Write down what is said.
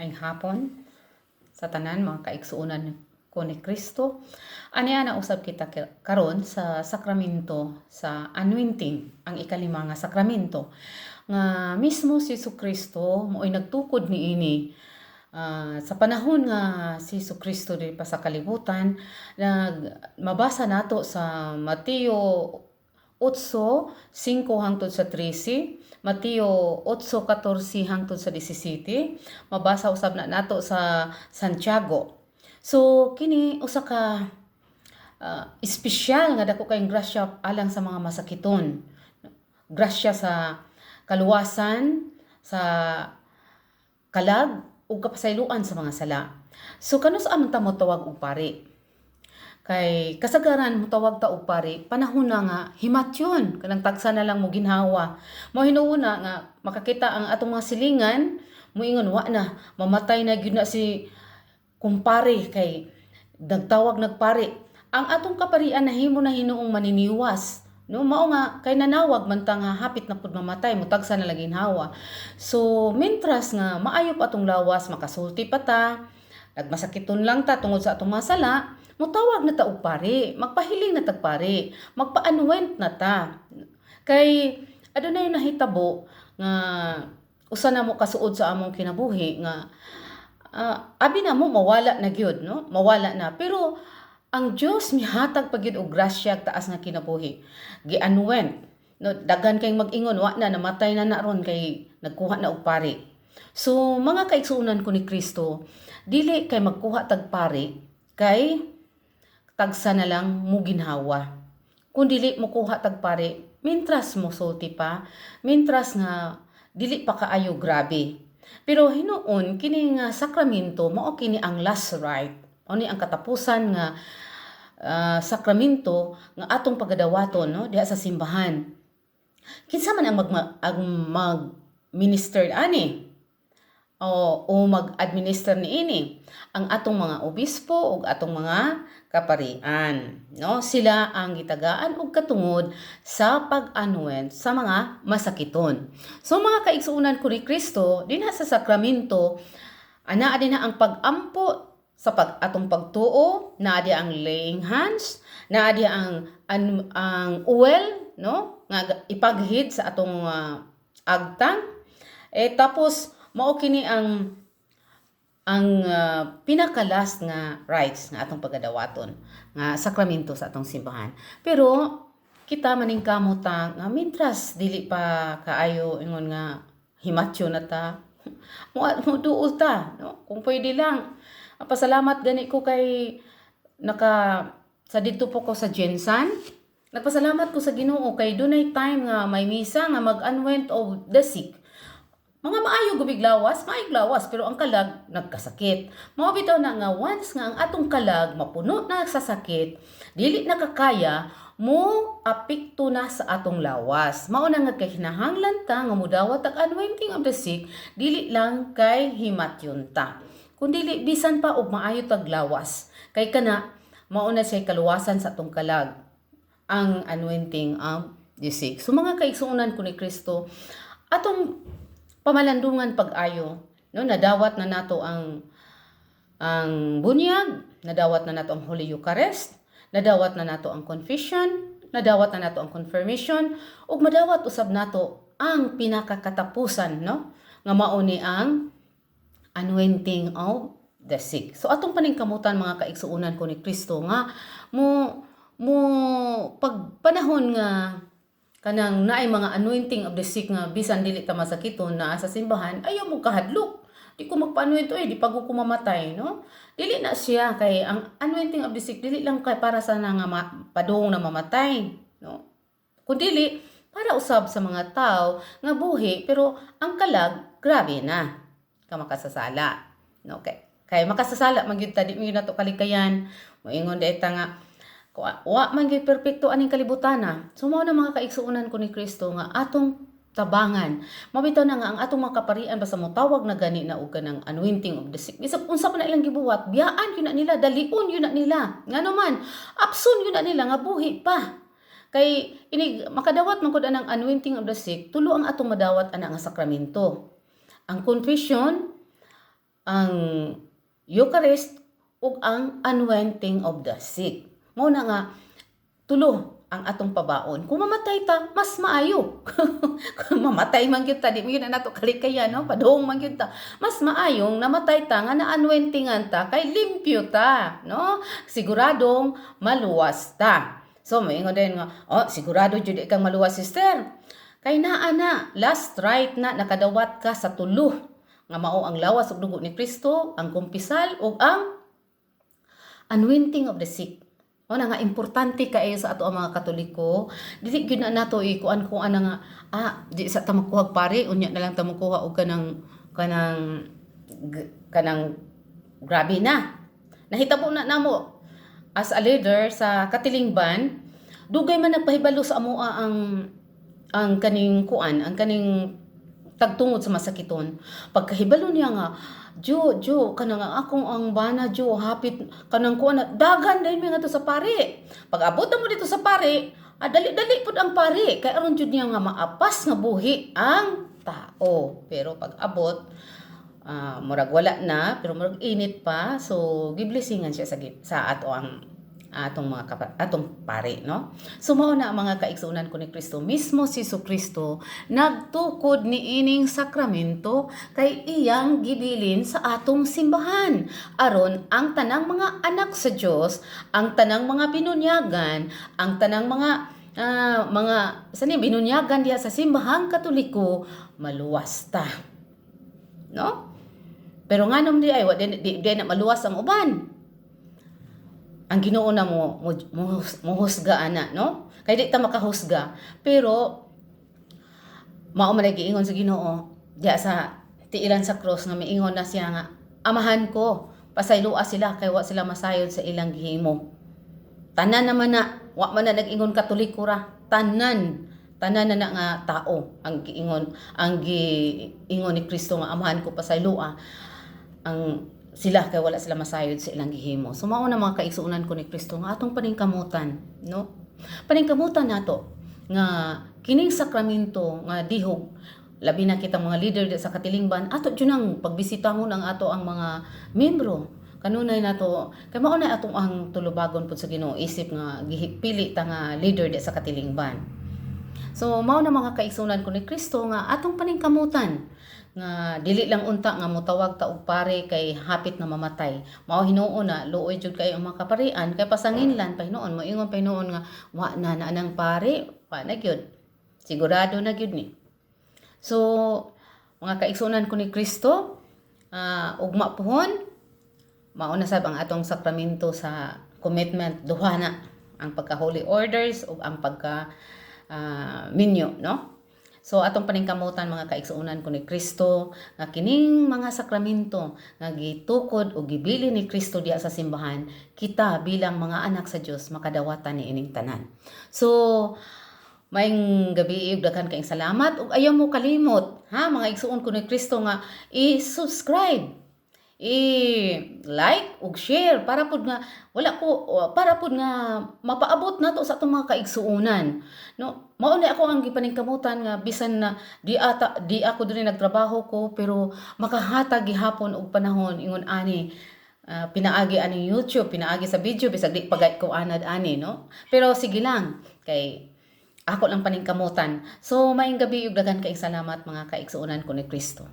Maayong hapon sa tanan, mga kaigsuonan ko ni Kristo. Ania na usab kita karon sa sakramento sa anointing, ang ikalima nga sakramento nga mismo si Kristo mo'y nagtukod niini. Sa panahon nga si Kristo diri pa sa kalibutan, nag mabasa nato sa Mateo 8:5 hangtod sa 13, Mateo 8:14 hangtod sa 17, mabasa usab na nato sa Santiago. So kini usa ka espesyal nga dako kayong grasya alang sa mga masakiton. Grasya sa kaluwasan, sa kalag ug kapasayloan sa mga sala. So kanus-a man ta motawag og pari? Kay kasagaran motawag ta og pari panahon na nga himatyon, kanang tagsa na lang mo ginhawa. Mao hinuon na nga makakita ang atong mga silingan, moingon, "Wa na, mamatay na gyud na si kumpare kay nagtawag nagpari." Ang atong kaparian nahimo na hinuong maniniwas. No, mao nga kay nanawag man ta nga hapit na pud mamatay, mutagsa na lang ginhawa. So, mintras nga maayo pa atong lawas, makasulti pa ta, nagmasakiton lang ta tungod sa atong mga sala, mutawag na ta og pari, magpahiling na tag pari, magpa-anoint na ta. Kay adunay nahitabo nga usa na mo kasuod sa among kinabuhi nga abi na mo mawala na gyud, no? Mawala na, pero ang Dios mihatag pa gyud og grasya ug taas nga kinabuhi. Gi-anoint. No, daghan kay mag-ingon, "Wa na, namatay na na ron kay nagkuha na og pari." So mga kaigsuonan ko ni Kristo, dili kay magkuha tag pari kay tagsa na lang mo ginhawa. Kung dili mo kuha tag pari, mintras mo sulti pa, mintras nga dili pa kaayo grabe. Pero hinuon kini nga sakramento mao kini ang last rite. Mao ni ang katapusan nga sakramento nga atong pagadawaton, no, diha sa simbahan. Kinsa man ang mag minister ani o mag-administer niini? Ang atong mga obispo ug atong mga kaparian, no? Sila ang gitagaan og katungod sa pag-anoint sa mga masakiton. So mga kaigsuonan ko ni Kristo, dinha sa sakramento anaa din ang pag-ampo sa pag atong pagtuo, naa di ang laying hands, naa di ang oil, no, nga ipaghid sa atong agtang. Eh tapos mao kini ang pinaka-last nga rites nga atong pagadawaton nga sakramento sa atong simbahan. Pero kita maningkamot ta nga mintras dili pa kaayo ingon nga himatyo na ta, mo mo duol ta, no, kung pwede lang. Pasalamat gani ko kay naka sa didto po ko sa GenSan. Nagpasalamat ko sa Ginoo kay dunay time nga may misa nga mag-anoint of the sick. Mga maayo gubig lawas, maayog lawas, pero ang kalag nagkasakit. Mao bitaw na nga once nga ang atong kalag mapuno na sa sakit, dili na kakaya, mo apekto na sa atong lawas. Mao na nga kay hinahanglan ta nga mudawat ang anointing of the sick, dili lang kay himatyon ta, kundi bisan pa og maayo tag lawas. Kay kana mao na siya kaluwasan sa atong kalag, ang anointing of the sick. So mga kaigsuonan ko ni Kristo, atong pamalandungan pag-ayo, no, nadawat na nato ang bunyag, nadawat na nato ang Holy Eucharist, nadawat na nato ang confession, nadawat na nato ang confirmation, ug madawat usab nato ang pinakakatapusan, no, nga mao ni ang anointing of the sick. So atong paningkamutan, mga kaigsuonan ko ni Kristo, nga mo mo pag panahon nga kanang naay mga anointing of the sick nga bisan dili ta masakiton naa sa simbahan, ayaw mo kahadlok. "Di ko magpa-anoint oy, di pa ko mamatay," no? Dili na siya kay ang anointing of the sick dili lang kay para sa nga padung na mamatay, no? Kun dili para usab sa mga tao nga buhi pero ang kalag grabe na ka makasasala, no? Kay makasasala man gyud ta, di man gyud nato kalikayan. Moingon di ta nga wa man gyud perpekto aning kalibutan na. So mao na, mga kaigsuonan ko ni Kristo, nga atong tabangan. Mabitaw na nga ang atong mga kaparian basta motawag na gani na og kanang anointing of the sick, bisag unsa pa na ilang gibuhat, biyaan gyud na nila, dalion gyud na nila. Ngano man, apson gyud na nila nga buhi pa. Kay inig makadawat man gud anang anointing of the sick, tulo ang atong madawat ana nga sakramento. Ang confession, Ang Eucharist ug ang anointing of the sick. Mao na nga tulo ang atong pabaon. Kung mamatay ta, mas maayo. Kung mamatay man gyud ta, di mo yun na nato kalikaya, no? Padung man gyud ta. Mas maayong namatay ta nga na-anointingan ta kay limpyo ta, no? Siguradong maluwas ta. So, moingon din nga, "Oh, sigurado jud kang maluwas, sister." Kay naa na, last rite na, nakadawat ka sa tulo nga mao ang lawas ug dugo ni Kristo, ang kumpisal ug ang anointing of the sick. O na nga importante kaayo sa ato ang mga Katoliko. Dili gyud na nato ikuan kung ana nga di sa ta makuha pare, unya na lang ta makuha og kanang grabe na. Nahitabo na namo as a leader sa katilingban, dugay man nagpahibalo sa amoa ang kaning kuan, ang kaning tagtungod sa masakiton. Pagkahibalo niya nga, "Jo, Jo, kanang akong ang bana, Jo, hapit kanang kuan na," dagan dahil mi ngadto sa pare. Pag abot mo dito sa pare, dali-dali pud ang pare kay aron jud niya nga maapas nga buhi ang tao. Pero pag abot, murag wala na, pero murag init pa, so giblessingan siya sa ato ang atong mga atong pare, no? So mao na ang mga kaigsuonan ko ni Kristo, mismo si Kristo nagtukod ni ining sakramento kay iyang gibilin sa atong simbahan aron ang tanang mga anak sa Dios, ang tanang mga binunyagan, ang tanang mga sani binunyagan diha sa Simbahang Katoliko, maluwas ta, no? Pero nganom di ay wa di na maluwas ang uban? Ang Ginoo na mo muhusga ana, no? Kay di ta makahusga, pero mao man giingon sa Ginoo diha sa tiilan sa cross nga miingon na siya nga, "Amahan ko, pasayloa sila kay wa sila masayod sa ilang gihimo." Tanan naman na, wa man na nag-ingon Katoliko ra, tanan tanan na nga tao ang giingon ni Kristo nga, "Amahan ko, pasayloa ang sila kay wala sila masayod sa ilang gihimo." So mao na, mga kaigsuonan ko ni Kristo, nga atong paningkamutan, no? Paningkamutan nato nga kining sakramento nga dihog, labi na kita mga leader sa katilingban, ato jud ang pagbisitahon ang ato ang mga membro kanunay nato kay mao na atong ang tulubagon pud sa Ginoo isip nga gipili ta nga leader di sa katilingban. So mao na, mga kaigsuonan ko ni Kristo, nga atong paningkamutan nga dili lang unta nga motawag ta og pare kay hapit na mamatay. Mao hinuon na luoy jud kay ang mga kaparian kay pasanginlan pa hinuon, moingon pa hinuon nga wa na na anang pare, wa na gyud. Sigurado na gyud ni. So mga kaigsuonan ko ni Kristo, ugma pohon mao na sab ang atong sakramento sa commitment, duha na ang pagka holy orders ug ang pagka minyo, no? So atong paningkamutan, mga kaigsuonan ko ni Kristo, nga kining mga sakramento nga gitukod o gibili ni Kristo diha sa simbahan, kita bilang mga anak sa Dios makadawatan ni ining tanan. So maayong gabi ug daghan kaayong salamat ug ayaw mo kalimot ha, mga igsuon ko ni Kristo, nga i-subscribe, i-like ug share para pud nga wala ko para pud nga mapaabot nato sa atong mga kaigsuonan, no? Mao ni ako ang gipaningkamutan nga bisan na di ata di ako diri nagtrabaho ko, pero makahatag gihapon og panahon ingon ani, pinaagi ani YouTube, pinaagi sa video, bisag di pagay ko anad ani, no? Pero sige lang kay ako lang paningkamutan. So maayong gabi ug daghan kaayong salamat, mga kaigsuonan ko ni Kristo.